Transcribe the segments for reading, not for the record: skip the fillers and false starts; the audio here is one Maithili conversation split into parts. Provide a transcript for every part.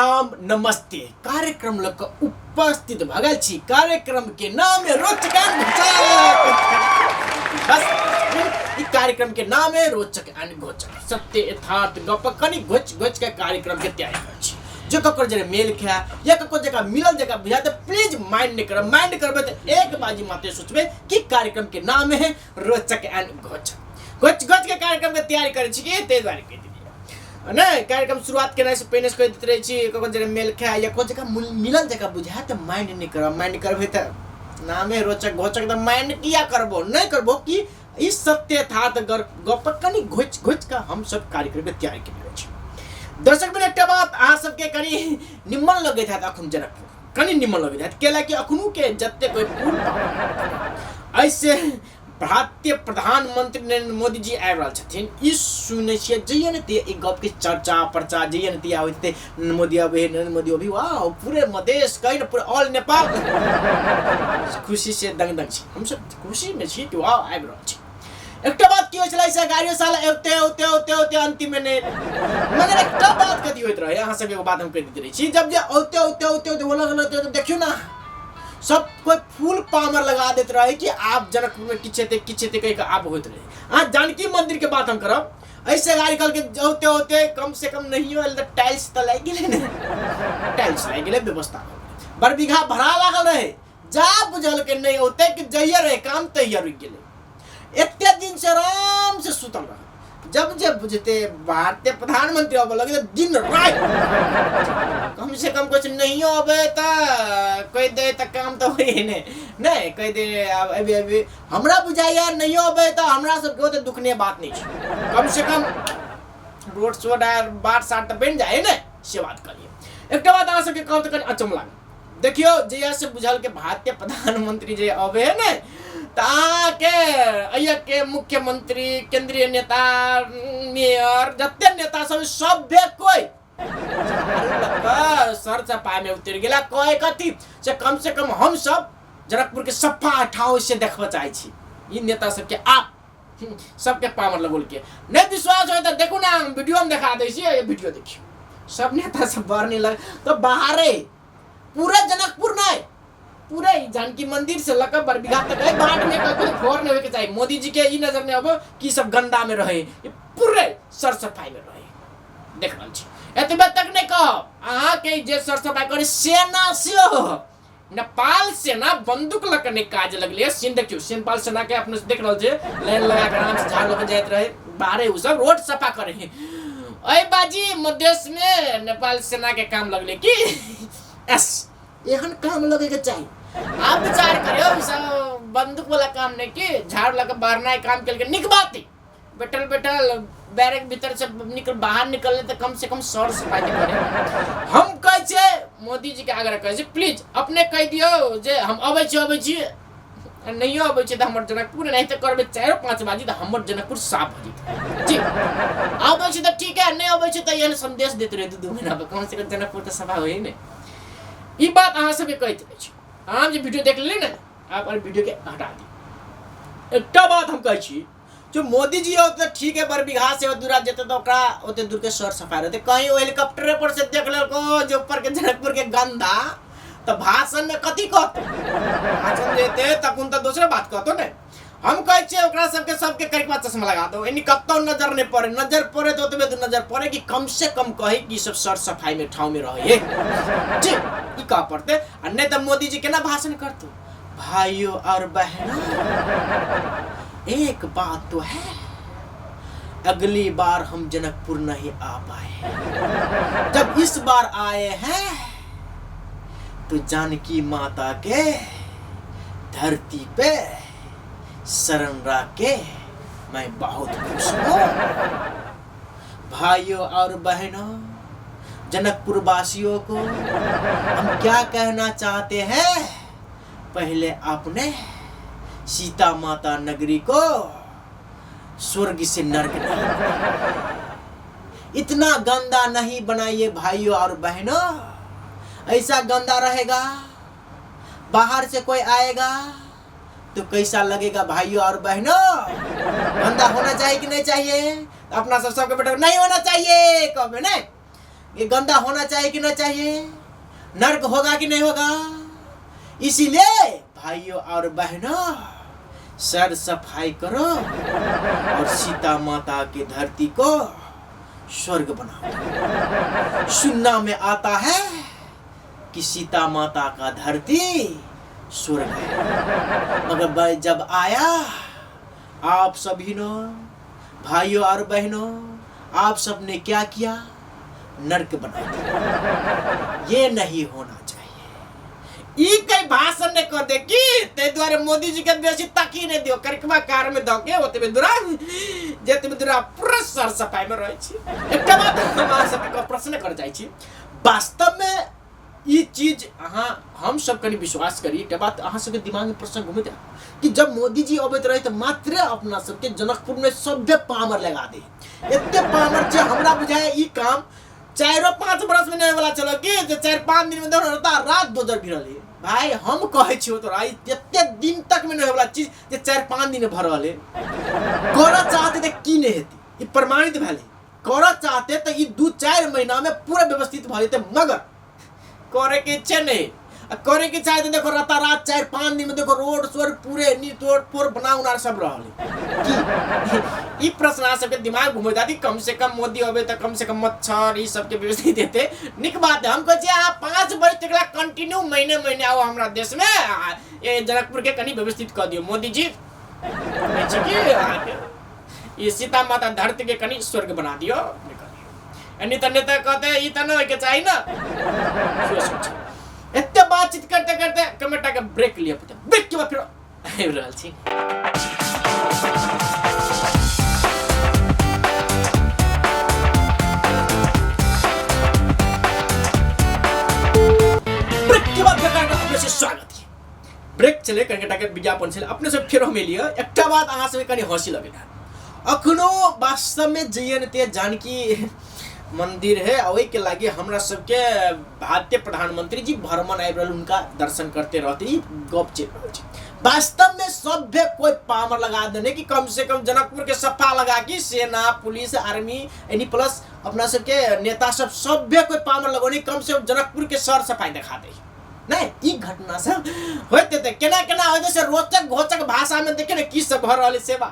सलाम नमस्ते। कार्यक्रम लऽ कऽ उपस्थित भऽ गेल छी। कार्यक्रम के नाम है रोचक एंड घोचक। बस ई कार्यक्रम के नाम है रोचक एंड घोचक। सत्य यथार्थ गप कनि घोच घोच के कार्यक्रम के तैयारी करै छी। जो ककर जरे मेल खाए या ककर जगह मिलल जगह बुझाए तऽ प्लीज माइंड नहीं करब। माइंड करबै तऽ एक बाजी माते सोचबै कि कार्यक्रम के नाम है रोचक एंड घोचक। घोच घोच के कार्यक्रम के तैयारी करै छी कि ताहि दुआरे कहि देलियै नहि। कार्यक्रम शुरुआत केनाइ से पहिने से कहि दैत रहै छी, ककर जरे मेल खाए या कोन जगह मिलल जगह बुझाए तऽ माइंड नहीं करब। माइंड करबै तऽ नामे रोचक घोचक, तऽ माइंड किया करबो नहीं करबो कि ई सत्य यथार्थ गप कनि घोचि घोचि कऽ हमसब कार्यक्रम के तैयारी केने रहै छी। दर्शक बिन एकटा बात अहाँ सबके कनि निम्मन लगैत हैत, अखन जनकपुर कनि निम्मन लगैत हैत, कैला कि अखनो के जते कोई पुल ऐसे भारतीय प्रधानमंत्री नरेंद्र मोदी जी आबि रहल छथिन, ई सुनै छियै जइए ने ते ई गपके चर्चा परचा जइए ने ते आबैत हेतै, नरेंद्र मोदी अबै है, नरेंद्र मोदी अभी वाह पूरे मधेश कही ने पूरे ऑल नेपाल खुशी से दंग दंग छी, हमसब खुशी में छी कि वाह आबि रहल छी। एकटा बात की होइ छलै से गाड़ियो साल औते औते औते औते अंतिम में नहि, मगर एकटा बात कथी होइत रहे अहाँ सबके एगो बात हम कहि दैत रहै छी, जब जे औते औते औते औते होलक होलक तऽ देखियौ ने सब कोई फूल पामर लगा देत रहे कि आप जनकपुर में किछु हेतै किछु हेतै कहि कऽ आब होइत रहे। अहाँ जानकी मंदिर के बात हम करब, ऐसे गाड़ी कल के औते औते कम से कम नहियो आयल तऽ टाइल्स तऽ लागि गेलै ने, टाइल्स लागि गेलै, व्यवस्था भऽ गेलै, बड़ बीघा भरा लागल रहे, जा बुझल के नहीं औते कि जइए रहे काम तहिया रुकि गेलै। एते दिन से आराम से सुतल रहे, जब जब बुझते भारतीय प्रधानमंत्री आबऽ लगे दिन राति कम से कम कुछ नहीं अबे तऽ कहि दे तऽ काम तऽ होइ नहि, नहि कहि दे आब अभी अभी हमरा बुझाइया नहीं अबे तऽ हमरा सबके ओते दुखने बात नहीं छै, कम से कम रोड सोड आर बाट साट तऽ बनि जाइ ने, से बात कहलियै। एकटा बात अहाँ सबके कहब तऽ कनि अचम लागल, देखियौ जहिया से बुझल के भारतीय प्रधानमंत्री जे अबे है ने तऽ अहाँके अइया के मुख्यमंत्री केंद्रीय नेता मेयर जते नेता सब सभे कोई सर सफाई में उतर गेला। कहे कथी से कम से कम हम सब जनकपुर के सफा ठाव से देखबऽ चाहै छी, ई नेता सबके आप सबके पावर लगोल के नहीं विश्वास हो तो देखू ना वीडियो हम देखा दै छी, वीडियो देखियौ सब नेता सब बाहर नहीं लग तो बाहरे पूरा जनकपुर नहीं पूरे जानकी मंदिर से लकर बरबीघा तक है बाट में कभी फोर नहीं होके चाहिए। मोदी जी के ई नजर नहीं आबो कि सब गंदा में रहे, ये पूरे सर सफाई में रहे। देख रहल छी एतबे तक नहीं कहब अहाँ के जे सर सफाई करे सेना सेहो नेपाल सेना बंदूक लऽ कऽ नहि काज लगलै। सीन देखियौ नेपाल सेना के अपने देख रहल छै लाइन लगा कऽ आराम से झाड़ लऽ कऽ जाइत रहे बाहरे, ओ सब रोड सफा करे अय बाजी मधेश में नेपाल सेना के काम लगले कि एस एहन काम लगे के चाही। आप विचार करियो सब बंदूक वाला काम नहीं कि झाड़ लगा बाहरना काम के निक बात है, बैठल बैठल बैरक भीतर से निकल बाहर निकलने तो कम से कम सर सफाई करे। हम कहै छियै मोदी जी के आग्रह करै छियै प्लीज अपने कहि दियौ जे हम अबै छी अबै छी नहियो अबै छी तऽ हमर जनकपुर नहीं तऽ करबै 4-5 बाजी तऽ हमर जनकपुर साफ भऽ जेतै जी। अबै छी तऽ ठीक है, नहीं अबै छी तऽ एहन संदेश दैत रहै 2-2 महीना पर कम से कम जनकपुर तऽ सफा होइ ने। ई बात अहाँ सबके कहैत रहै छी। अहाँ जे वीडियो देख लेलियै ने आप वीडियो के हटा दियौ। एकटा बात हम कहै छी जो मोदी जी होते ठीक है बरबीघा से दूरा जेते तो ओकरा ओते दूर के सर सफाई रहते, कहीं वो हेलीकॉप्टर पर से देख लेलको जो ऊपर के जनकपुर के गंदा तो भाषण में कथी कहते, भाषण देते तखन तो दोसरे बात कहतो ने। हम कहै छियै ओकरा सबके सबके करिकवा चश्मा लगा दो, यानी कतौ नजर नहीं पड़े, नजर पड़े तो ओतबे दूर नजर पड़े कि कम से कम कहे कि सब सर सफाई में ठाव में रहे जी ई कह पड़ते। आ नहीं तो मोदी जी केना भाषण करतो, भाइयों और बहनों एक बात तो है अगली बार हम जनकपुर नहीं आ पाए, जब इस बार आए हैं तो जानकी माता के धरती पे शरण रख के मैं बहुत खुश हूँ। भाइयों और बहनों जनकपुर वासियों को हम क्या कहना चाहते हैं, पहले आपने सीता माता नगरी को स्वर्ग से नर्क नहीं, इतना गंदा नहीं बनाइए भाइयों और बहनों। ऐसा गंदा रहेगा बाहर से कोई आएगा तो कैसा लगेगा भाइयों और बहनों? गंदा होना चाहिए कि नहीं चाहिए? तो अपना सब सबके बेटा नहीं होना चाहिए कहबे नहीं। ये गंदा होना चाहिए कि ना चाहिए? नर्क होगा कि नहीं होगा? इसीलिए भाइयों और बहनों, सर सफाई करो और सीता माता की धरती को स्वर्ग बनाओ। सुनना में आता है कि सीता माता का धरती स्वर्ग है, मगर भाई जब आया आप सभी नो भाइयों और बहनों, आप सबने क्या किया? नर्क बना दिया। ये नहीं होना चाहिए। ई कई भाषण ने कह दे कि ते दुआरे मोदी जी के बेसी ताकी नहीं दियो, करकबा कार में धऽ के ओतबे दूरा जतबे दूरा पूरा सर सफाई में रहै छी। एकटा बात हम अहाँ सबके प्रश्न कर जाइ छी, वास्तव में ई चीज अहाँ हम सब कनि विश्वास करी। एकटा बात अहाँ सबके दिमाग में प्रश्न घुमैत हैत कि जब मोदी जी अबैत रहे तऽ मात्र अपना सबके जनकपुर में सभ्य पामर लगा दे, एते पामर जे हमरा बुझाय ई काम चारो पाँच बरस में नहीं वाला चलो कि जे 4-5 दिन में दोनों रहता रात दोजर भिड़ल है। भाई हम कहै छियो तोरा ई एते दिन तक में नहीं वाला चीज जे 4-5 दिन में भरल है। करऽ चाहते तऽ की नहीं हेतै, ई प्रमाणित भेलै। करऽ चाहते तऽ ई 2-4 महीना में पूरा व्यवस्थित भऽ जेतै, मगर करे के इच्छा नहीं। आ करे के चाहे तो देखो रातारात 4-5 दिन में देखो रोड सोड पूरे नी तोड़ फोड़ बना उना सब रहल है। की ई प्रश्न अहाँ सबके दिमाग घुमेत आदि कम से कम मोदी अबे तऽ कम से कम मच्छर ई सबके व्यवस्थित हेतै। नीक बात है, हम कहै छियै अहाँ 5 वर्ष तक कंटिन्यू महीने महीने आउ हमरा देश में, आ ए जनकपुर के कनि व्यवस्थित कऽ दियौ मोदी जी। कहै छी कि अहाँके ई सीता माता धरती के कनि स्वर्ग बना दियौ। एनी तऽ नेता कहते ई तऽ नहि होइके चाही ना। एते बातचीत करते करते कमेटा के ब्रेक लिअ पड़तै, ब्रेक के बाद फेर आबि रहल छी। ब्रेक के बाद फेर अपने से स्वागत है। ब्रेक चले कनिटा के विज्ञापन छलै, अपने सब फेर हम एलियै। एकटा बात अहाँ सबके कनि हँसी लगैत हैत, अखनो वास्तवमे जइए ने ते जानकी मंदिर है, आ ओहिके लागी हमरा सबके भारतीय प्रधानमंत्री जी भ्रमण आबि रहल, हुनका दर्शन करते रहते ई गप चलि रहल छै। वास्तव में सभ्य कोई पामर लगा देने कि कम से कम जनकपुर के सफा लगा कि सेना पुलिस आर्मी एनी प्लस अपना सबके नेता सब सभ्य कोई पामर लगौने कम से कम जनकपुर के सर सफाई देखा दे। नहीं ई घटना सब होते ते केना केना होते से रोचक घोचक भाषा में देखे ने की सब भऽ रहल है सेवा।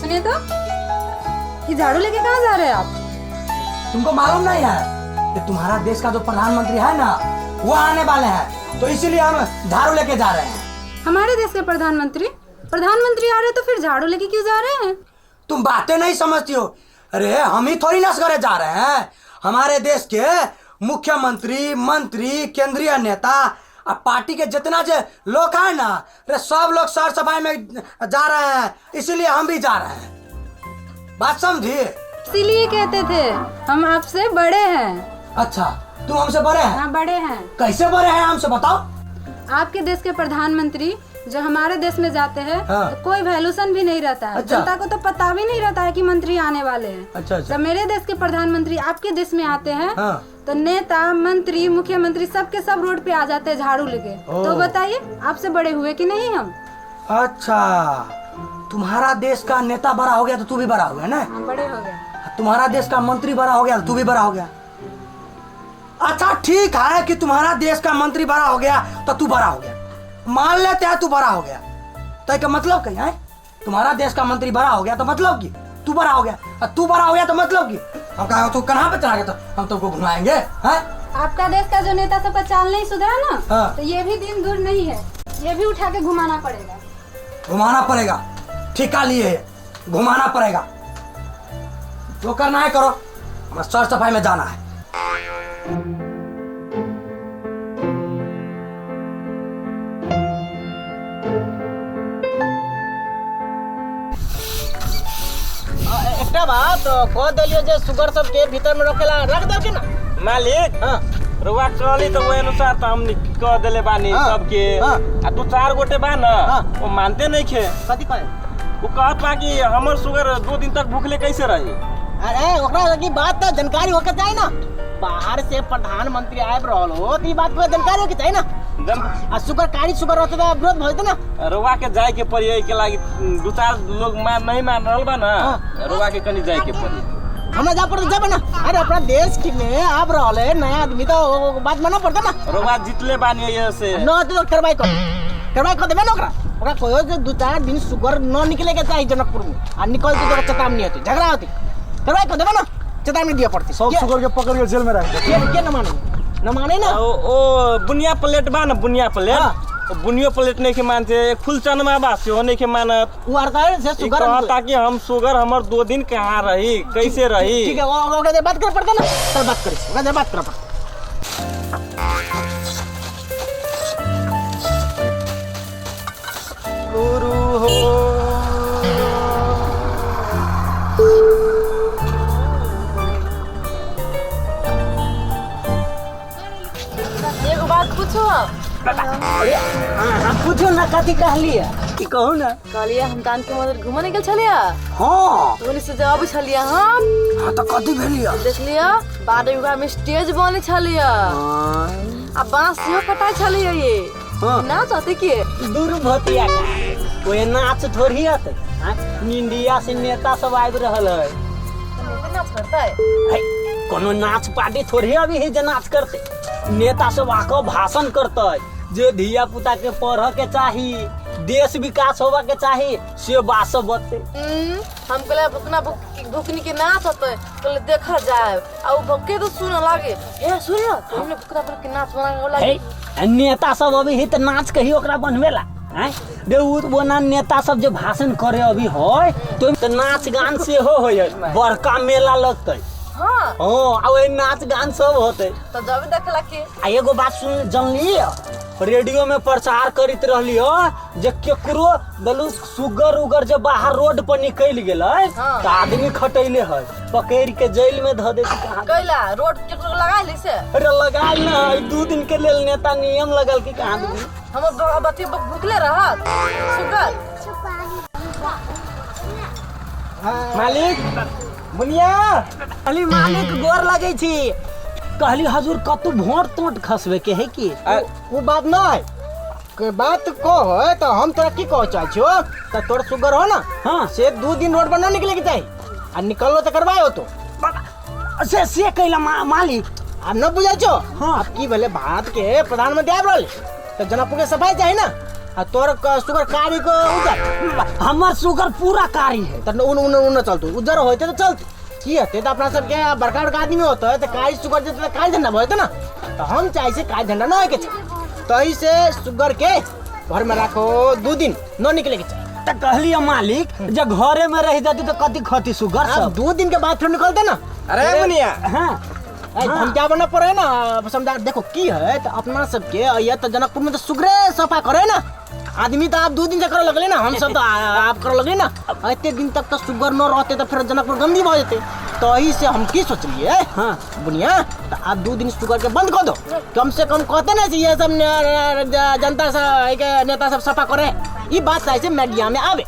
सुनिए तो, ये झाड़ू लेके कहाँ जा रहे हैं आप? तुमको मालूम नहीं है कि तुम्हारा देश का जो प्रधानमंत्री है ना, वो आने वाले हैं, तो इसीलिए हम झाड़ू लेके जा रहे हैं। हमारे देश के प्रधानमंत्री प्रधानमंत्री आ रहे हैं तो फिर झाड़ू लेके क्यों जा रहे हैं? तुम बातें नहीं समझती हो। अरे हम ही थोड़ी ना करे जा रहे हैं, हमारे देश के मुख्यमंत्री, मंत्री, केंद्रीय नेता और पार्टी के जितना जो लोग हैं ना, अरे सब लोग सर सफाई में जा रहे हैं, इसीलिए हम भी जा रहे हैं। बात समझी? इसीलिए कहते थे हम आपसे बड़े हैं। अच्छा, तुम हमसे बड़े हैं? हाँ, बड़े हैं। कैसे बड़े हैं हमसे बताओ? आपके देश के प्रधानमंत्री जो हमारे देश में जाते हैं, हाँ। तो कोई वैल्यूशन भी नहीं रहता है। अच्छा। जनता को तो पता भी नहीं रहता है कि मंत्री आने वाले हैं। अच्छा, अच्छा। जब मेरे देश के प्रधानमंत्री आपके देश में आते हैं, हाँ। तो नेता, मंत्री, मुख्यमंत्री सबके सब रोड पे आ जाते हैं झाड़ू लेके। ओ। तो बताइए आपसे बड़े हुए कि नहीं हम? अच्छा, तुम्हारा देश का नेता बड़ा हो गया तो तू भी बड़ा हो गया ना? हम बड़े हो गए। तुम्हारा देश का मंत्री बड़ा हो गया तो तू भी बड़ा हो गया। अच्छा ठीक है कि तुम्हारा देश का मंत्री बड़ा हो गया तो तू बड़ा हो गया, मान लेते हैं तू बड़ा हो गया, तो का मतलब क्या है? तुम्हारा देश का मंत्री बड़ा हो गया तो मतलब कि तू बड़ा हो गया, और तू बड़ा हो गया तो मतलब कि हम कहा तू कहाँ पे चला गया तो हम तुमको घुमाएंगे, हैं? आपका देश का जो नेता सबका चाल नहीं सुधरा ना, हाँ। तो ये भी दिन दूर नहीं है, ये भी उठा के घुमाना पड़ेगा। घुमाना पड़ेगा, ठेका लिए है, घुमाना पड़ेगा। जो करना है करो, हमें सर सफाई में जाना है। एकटा एकटा बात कह देलियो जे सुगर सबके भीतर में रखेला रख देलके ना। मालिक हाँ। रुआ कहली तो वही अनुसार तो हमनी कह देले बानी हाँ। सबके। हाँ। आ दू चार गोटे बा ना हाँ। वो मानते नहीं खे। कथी कहे? वो कहत बा कि हमर सुगर 2 दिन तक भूखले कैसे रही। अरे ओकरा लगी बात तो जानकारी होके चाही ना, बाहर से प्रधानमंत्री आबि रहल हो तो ई बात के जानकारी होके चाही ना। आ सुगर कारी सुगर रहते तो विरोध भऽ जेतै ना। रुआ के जाए के पड़ी एहि के लागी, दू चार लोग मान नहीं मान रहल बा ना, हाँ। रुआ के कनी जाए के पड़ी। हमरा जा पड़ते जाबे ना। अरे अपना देश के में आब रहल है नया आदमी तो ओ बात मानना पड़ता ना। रुआ जीतले बानी ये से। न तो कार्रवाई कर, कार्रवाई कर देबे ना ओकरा। ओकरा कहियो जे 2-4 दिन सुगर न निकले के चाही जनकपुर में, आ निकलते तो चेतावनी होती, झगड़ा होती, कार्रवाई कर देबे ना, चेतावनी दिए पड़ती। सब सुगर के पकड़ के जेल में रख दे। के न माने, न माने ना। ओ बुनिया प्लेट बा ना, बुनिया प्लेट। हाँ। ओ बुनियो प्लेट नहीं के मानते, एक फुल चनमा बा सेहो नहीं के मानत। उ आर कहे से ई सुगर कहता कि हम सुगर हमर 2 दिन कहाँ रही, कैसे रही। ठीक है, ओकरा से बात करे पड़ता ना, चल बात करे, ओकरा से बात करे पड़ता। गुरु हो। एगो बात पूछो हम। हाँ, पूछो ना, कथी कहलिए की कहू ना। कहलिए हम कान के मंदिर घूमे निकल छलिए। हाँ। तो से जब छलिए हम। हाँ तो कथी भेलिए? देखलिए 12 विवाह में स्टेज बने छलिए। आ बांस सेहो कटाइ छलिए ये। हाँ। नाच होते की? दूर भतिया का ओए नाच थोड़ी होते। हाँ, इंडिया से नेता सब आबि रहल है। नाच करतै? है, कोनो नाच पार्टी थोड़ी अभी है जे नाच करते। नेता सब आके भाषण करते जे धिया पुता के पढ़ के चाही, देश विकास होवा के चाही, से बात सब बतते। हम कहले उतना भुकनी के नाच होते, कहले देखा जाए। आ उ भुके तो सुन लागे, ए सुन ना, तुमने भुकना पर के नाच बना लागे। हे, नेता सब अभी ही त नाच कही ओकरा बनवेला। हैं दे उ बोना नेता सब जे भाषण करे अभी होय तो नाच गान सेहो होय, बड़का मेला लगतै। हाँ। हाँ, आ ओइ नाच गान सब होते। तो जब देखला के। आ एगो बात सुन जानली, रेडियो में प्रचार करत रहली हो जे केकरो बोलू सुगर उगर जे बाहर रोड पर निकल गेलै। हाँ। त आदमी खटैले है, पकड़ के जेल में ध देती। कहां कैला रोड केकरो लगा ली से? अरे लगाल ना है, 2 दिन के लेल नेता नियम लगल कि कहां आदमी हम बत्ती भूखले रहत सुगर। मालिक बुनिया कहली मालिक गोर लगे छी। कहली हजूर कतू भोट तोट खसबे के है की? उ बात न है के बात को है तो हम तोरा की कह चाहे छियो, त तोर सुगर हो ना। हाँ। से 2 दिन रोड पर न निकले के चाही, आ निकललो त करवाए हो तो। से कैला मालिक आब न बुझाइ छो। हाँ। अब की भेले भारत के प्रधानमंत्री आबि रहल त जनकपुर के सफाई चाही ना, आ तोर सुगर कारी को उजर। हमर सुगर पूरा कारी है त उन उन उन चलतु, उजर होते त चलतु। की होते त अपना सबके बड़का बड़का आदमी होते त कारी सुगर जेते त कारी झंडा होते ना, त हम चाहे से कारी झंडा न होय के छै, तही से सुगर के घर में राखो 2 दिन न निकले के छै। त कहलिए मालिक जे घरे में रह जाती त कथी खती सुगर सब। 2 दिन के बाद फिर निकलते ना। अरे बुनिया। हां धमका बना पड़े ना, समझा देखो की है त अपना सबके ये त जनकपुर में त सुगरे सफा करे ना आदमी, तो आप 2 दिन से करे लगले ना, हम सब तो आप करे लगले ना, इतने दिन तक तो सुगर न रहते तो फिर जनकपुर गंदी भ जेते। तो यही से हम की सोचलिए। हाँ। बुनिया तो आप 2 दिन सुगर के बंद कर दो, कम से कम कहते ना ये सब जनता सब नेता सब सफा करे, ये बात ऐसे मीडिया में आवे,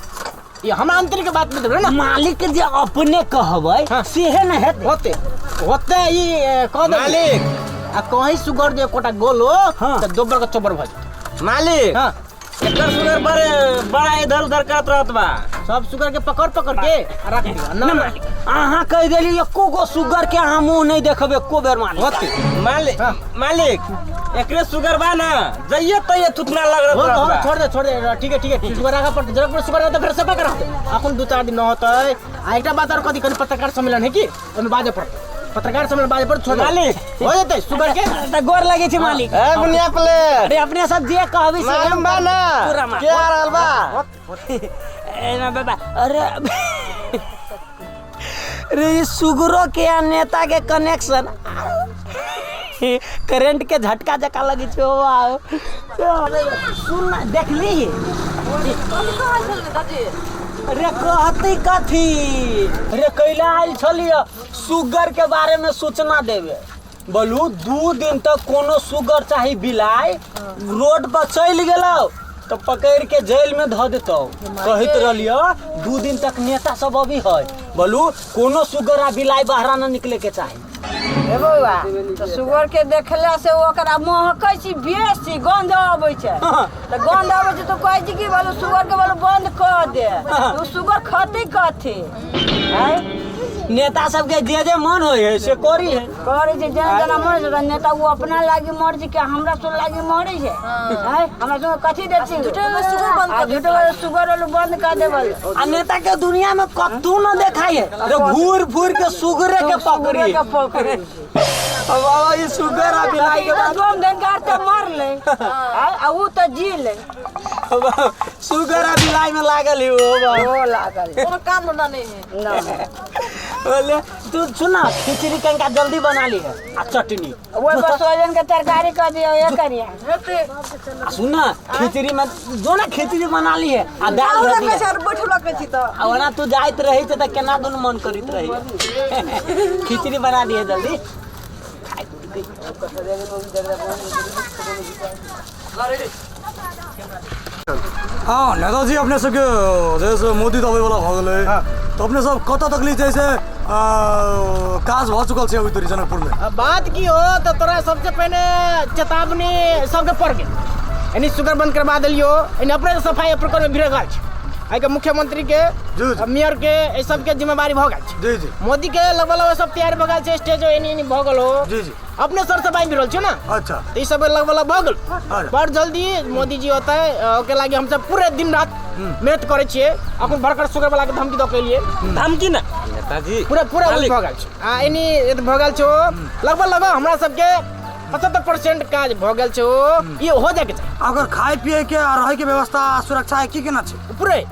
ये हम आंतरिक बात में ना। मालिक जे अपने कहबै। हाँ। सेहे न हेतै। होते होते ये कह दो मालिक। आ कहीं सुगर जे कोटा गोलो। हाँ। तो दोबर के चोबर भ जेतै। मालिक। हाँ। एकर सुगर बड़े बड़ा इधर उधर करत रहत बा, सब सुगर के पकड़ पकड़ के रख दियो ना मालिक। अहाँ कह देली एको गो सुगर के अहाँ मुंह नहीं देखबै एको बेर मालिक। होते मालिक। हाँ। मालिक एकरे सुगर बा ना, जइए तइए थुतना लग रहत बा। छोड़ दे छोड़ दे, ठीक है ठीक है, सुगर आगा पर जनकपुर सुगर रहत फिर सफा करत अखन 2-4 दिन न होतै। आ एकटा बात और कथी कनि पत्रकार सम्मेलन है की ओमे बाजे पड़तै, पत्रकार सम्मेलन बाजे पर छोड़ दे। मालिक। हो जेतै सुगर के। त गोर लगे छै मालिक। ए बुनिया प्लेट। अरे अपने सब जे कहबै से मालूम बा ना पूरा मालूम। के आ रहल बा? ए ना बाबा, अरे रे सुगरो के आ नेता के कनेक्शन करंट के झटका जका लगे छो। सुन ना, देखली कथी कहै छल दादी? रे कहती कथी रे कैला आयल छलियै सुगर के बारे में सूचना देवे बोलू 2 दिन तक कोनो सुगर चाही बिलाइ रोड पर चलि गेलौ तो पकड़ के जेल में धऽ देतौ। कहैत रहलियै 2 दिन तक नेता सब अभी है, बोलू कोनो सुगर आ बिलाइ बाहरा न निकले के चाही। हे बौआ, तऽ सुगर के देखला से ओकरा महकै छी बेसी, गंध अबै छै। तऽ गंध अबै छै तऽ कहै छै कि बोलू सुगर के बोलू बंद कऽ दे। ओ सुगर खतै कथी? आँय? नेता सबके जे जे मन होइ है से करी है। करै छै जेना जेना मरै छै। नेता ओ अपना लागी मरै छै कि हमरा सब लागी मरै छै? आँय, हमरा सब कथी दै छै? झूठे के सुगर बंद आ कर झूठे के सुगर वाला बंद कर देबल। आ नेता के दुनिया में कतू न देखाई है, रे घूर फूर के सुगरे के पकड़ी। सुगरे के पकड़ी। अब बाबा ई सुगर आ बिलाई के बात गम धनकार तऽ मरलै, आँय, आ ऊ तऽ जीलै। सुगर आ बिलाई में लागल है ओ बाबा। ओ लागल। कोनो काम धंधा नहीं है। ना। बोले तू सुन ना, खिचड़ी कनका जल्दी बना ली है आ चटनी। ओहि पर सोहजन के तरकारी कऽ दियौ, ये करिया। हेते। आ सुन ना, खिचड़ी में जो ना खिचड़ी बना ली है आ दाल धऽ दी है। बैठल रखै छी तऽ। आ ओना तू जाइत रही छै तऽ केना दुनू मन करैत रही। खिचड़ी बना दी है जल्दी। हाँ नेताजी, अपने सबके जैसे मोदी तऽ अबै वाला भऽ गेलै तऽ अपने सब कतऽ तक ली जैसे काज भऽ चुकल छै अभी धरि जनकपुर में? बात की हो तऽ तोरा सबसे पहिने चेतावनी सबके पड़ गेल, यानी सुगर बंद करवा देलियो, यानी अपने सफाई प्रकरण में भिड़ गेल छै। आइके मुख्यमंत्री के, जी, जी। मेयर के, एहि सबके जिम्मेवारी भऽ गेल छै। जी जी। मोदी के लगभग लगभग सब तैयार भऽ गेल छै, स्टेज एनी एनी भऽ गेल हो। जी जी। अपने सर सफाई भी रहल छै ना। अच्छा। तऽ ई सब लगभग लगभग भऽ गेल। अच्छा। बड़ जल्दी मोदी जी होतै, ओके लागी हमसब पूरे दिन रात मेहनत करै छियै। अखन भरकर सुगर वाला के धमकी दऽ के एलियै। धमकी ना नेताजी, पूरा पूरा मालिक। भऽ गेल छै। आ एनी एत भऽ गेल छौ, लगभग लगभग हमरा सबके 75% काज भऽ गेल छौ, ई हो जाके चाही। अगर खाय पिए के आ रहै के व्यवस्था सुरक्षा है की केना छै? पूरे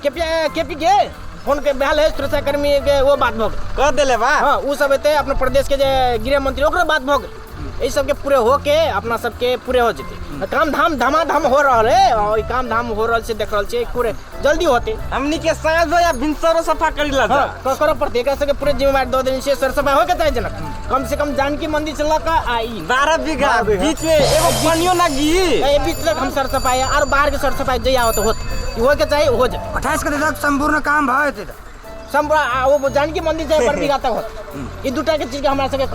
केपी केपी के फोन के भेल है, सुरक्षाकर्मी के वो बात भऽ गेल। कह देले बा। हाँ, उ सब एतै अपना प्रदेश के जे गृह मंत्री ओकरो बात भऽ गेल। एहि सबके पूरे हो के अपना सबके पूरे हो जेतै। काम धाम धमाधम हो रहल है, और ई काम धाम हो रहल छै, देख रहल छियै पूरे जल्दी होतै। हमनी के साँझ या भिनसरो सफा करी ला। हाँ, करऽ पड़तै। एकरा सबके पूरे जिम्मेवारी दऽ देने छियै, सर सफाई होके चाही जनक कम से कम जानकी मंदिर से लऽ कऽ आ ई 12 बीघा बीच में एगो पानियो ना गी। ए बीच तक हम सर सफाई और बाहर के सर सफाई जहिया होतै होत, ई होके चाही, हो जेतै। 28 के तक सम्पूर्ण काम भऽ जेतै। सम्पूर्ण आ वो जानकी मंदिर से 1 बीघा तक होत। ई दूटा के चीज के हमरा सबके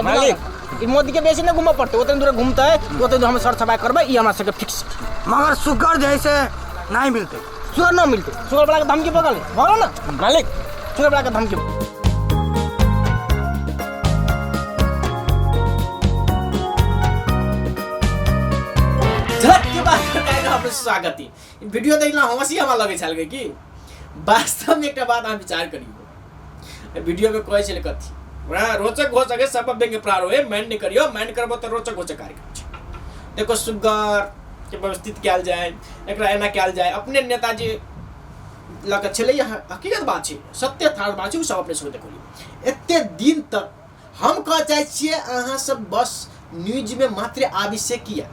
मालिक। ई मोदी के बेसी नहीं घूमऽ पड़तै, ओतने दूर घूमतै ओतने दूर हम सर सफाई करबै, ई हमरा सबके फिक्स। मगर सुगर जैसे नहीं मिलते। सुगर न मिलते, सुगर वाला के धमकी भऽ गेलै, भऽ गेल ना मालिक? सुगर वाला के धमकी। झलक के बाद कार्यक्रम अपने स्वागत है। वीडियो देखला हँसी हमरा लगै छल कि वास्तव में एकटा बात अहाँ विचार करियौ, वीडियो में कहै छलै कथी बड़ा रोचक हो सके सब व्यंग्य प्रहार होए, माइंड नहीं करियो, माइंड करबो तऽ रोचक हो सके कार्यक्रम छै। देखो सुगर के व्यवस्थित कयल जाय, एकरा एना कयल जाय, अपने नेताजी लऽ कऽ छलै, हकीकत बात छै, सत्य थार बात छै, ओ सब अपने सब देखलियै। एते दिन तक हम कह चाहै छियै अहाँ सब बस न्यूजमे मात्र आबि से किया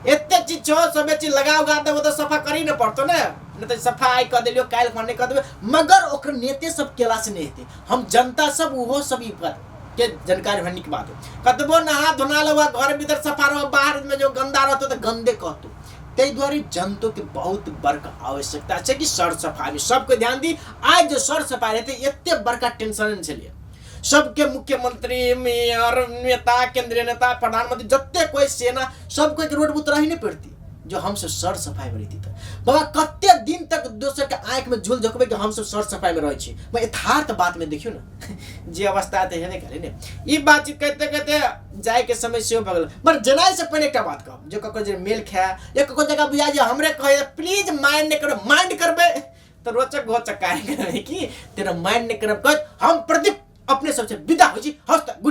एते चीज छौ, सबे चीज लगा उगा देबो तऽ सफा करी ने पड़तो ने, नहि तऽ सफा आइ कऽ देलियो काल्हि खन नहि कऽ देबै, मगर ओकर नेते सब केला से नहि हेतै। हम जनता सब ओहो सब ई बात के जानकारी होना नीक बात है। कतबो नहा धोना लेबो घर भीतर सफा रहो, बाहर में जो गंदा रहतो तऽ गंदे कहतो। ताहि दुआरे जनतो के बहुत बड़का आवश्यकता छै कि सर सफाई में सबके ध्यान दी। आज जो सर सफाई रहते एते बड़का टेंशन नहि छलियै। सबके मुख्यमंत्री, मेयर, नेता, केंद्रीय नेता, प्रधानमंत्री जते कोई सेना सबको एक रोड उतरा ही नहीं पड़ती जो हमसब सर सफाई में रहती। तऽ बाबा कते दिन तक दोसर के आँखि में झूल झोकबै कि हमसब सर सफाई में रहै छी। यथार्थ बात में देखियौ ने जे अवस्था तऽ हेबे करै ने। ई बातचीत कहते कहते जाय के समय सेहो भऽ गेल। पर जनाइ से पहिने एकटा बात कहब, जे ककरो जे मेल खाए या ककरो जगह बुझा जे हमरे कहै प्लीज माइंड नहि करब, माइंड करबै तऽ रोचक घोचक कार्यक्रम है कि तेरा माइंड नहि करब कहत। हम प्रदीप अपने सबसे विदा होइ छी। हस्त गुड।